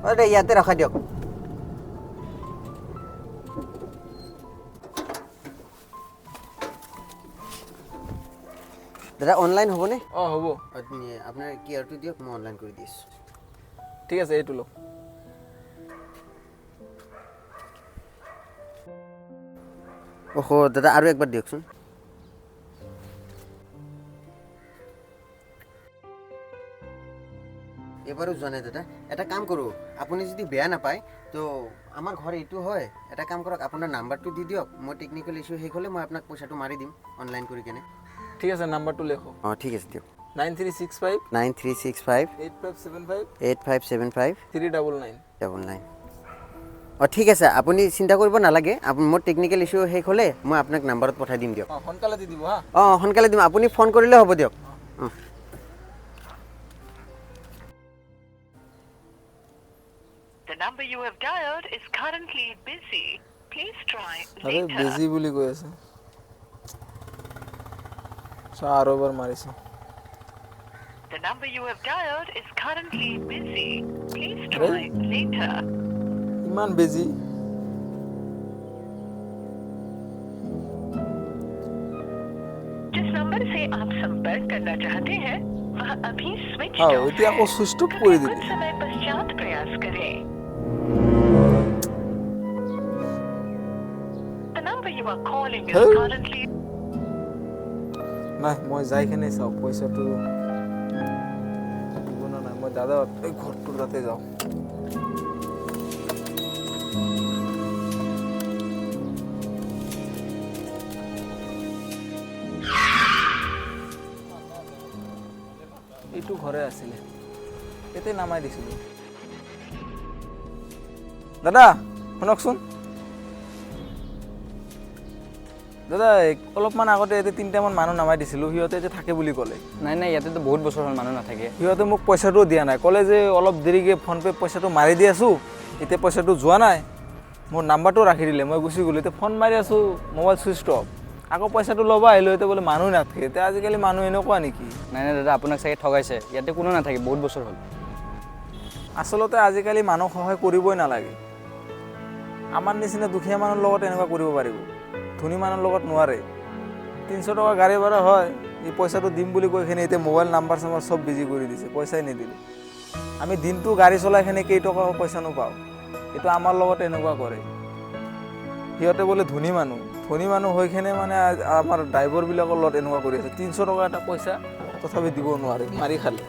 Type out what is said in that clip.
অঁ দে, ইয়াতে ৰখাই দিয়ক। দাদা, অনলাইন হ'বনে? অঁ, হ'ব। আপোনাৰ কিউ আৰটো দিয়ক, মই অনলাইন কৰি দি আছোঁ। ঠিক আছে, এইটো লওক। অহ দাদা, আৰু একবাৰ দিয়কচোন। এবাৰো যোৱা নাই দাদা। এটা কাম কৰোঁ, আপুনি যদি বেয়া নাপায় তো আমাৰ ঘৰ এইটো হয়। এটা কাম কৰক, আপোনাৰ নাম্বাৰটো দি দিয়ক। মই টেকনিকেল ইছ্যু শেষ হ'লে মই আপোনাক পইচাটো মাৰি দিম অনলাইন কৰি কেনে। ঠিক আছে, নাম্বাৰটো লেখক। অঁ, ঠিক আছে, দিয়ক। 9365। 9365। 8575। 8575। 399। 99। অঁ, ঠিক আছে, আপুনি চিন্তা কৰিব নালাগে। মোৰ টেকনিকেল ইছ্যু শেষ হ'লে মই আপোনাক নাম্বাৰত পঠাই দিম দিয়ক। অঁ, সোনকালে দি দিব হা। অঁ, সোনকালে দিম। আপুনি ফোন কৰিলে হ'ব দিয়ক। অঁ। The number you have dialed is currently busy. Please try আৰে, later. Busy বুলি কৈ আছে। চা, আৰু এবাৰ মাৰিছে। The number you have dialed is currently busy. Please আৰে? try later. ইমান বিজি। जिस नंबर से आप संपर्क करना चाहते हैं, वह अभी स्विच हाँ, ऑफ এতিয়া है। আকৌ switch off কৰি कृपया দিলে। कुछ समय पश्चात प्रयास करें। The number you are calling is Huh? currently নাই, মই যাই কেনে চাওঁ পইচাটো দিব নে নাই। মই দাদা এই ঘৰটোৰ তাতে যাওঁ। এইটো ঘৰে আছিলে, ইয়াতে নামাই দিছিলোঁ। দাদা, শুনকচোন দাদা, অলপমান আগতে ইয়াতে তিনিটামান মানুহ নামাই দিছিলোঁ। সিহঁতে যে থাকে বুলি ক'লে। নাই নাই, ইয়াতেতো বহুত বছৰ হ'ল মানুহ নাথাকে। সিহঁতে মোক পইচাটোও দিয়া নাই। ক'লে যে অলপ দেৰিকৈ ফোনপে' পইচাটো মাৰি দি আছোঁ, এতিয়া পইচাটো যোৱা নাই। মোৰ নাম্বাৰটো ৰাখি দিলে, মই গুচি গ'লোঁ। এতিয়া ফোন মাৰি আছোঁ, মোবাইল ছুইচ অফ। আকৌ পইচাটো ল'ব আহিলোঁ, এতিয়া বোলে মানুহ নাথাকে। এতিয়া আজিকালি মানুহ এনেকুৱা নেকি? নাই নাই দাদা, আপোনাক চাগে ঠগাইছে। ইয়াতে কোনো নাথাকে, বহুত বছৰ হ'ল। আচলতে আজিকালি মানুহক সহায় কৰিবই নালাগে। আমাৰ নিচিনা দুখীয়া মানুহৰ লগত এনেকুৱা কৰিব পাৰিব, ধনী মানুহৰ লগত নোৱাৰে। 300 টকা গাড়ী ভাড়া হয়। এই পইচাটো দিম বুলি কৈ কিনে এতিয়া মোবাইল নাম্বাৰ চাম্বাৰ চব বিজি কৰি দিছে, পইচাই নিদিলে। আমি দিনটো গাড়ী চলাই কিনে কেইটকা পইচা নাপাওঁ। এইটো আমাৰ লগত এনেকুৱা কৰে। সিহঁতে বোলে ধনী মানুহ। ধনী মানুহ হৈ কিনে মানে আমাৰ ড্ৰাইভাৰবিলাকৰ লগত এনেকুৱা কৰি আছে। 300 টকা এটা পইচা তথাপি দিব নোৱাৰে, মাৰি খালে।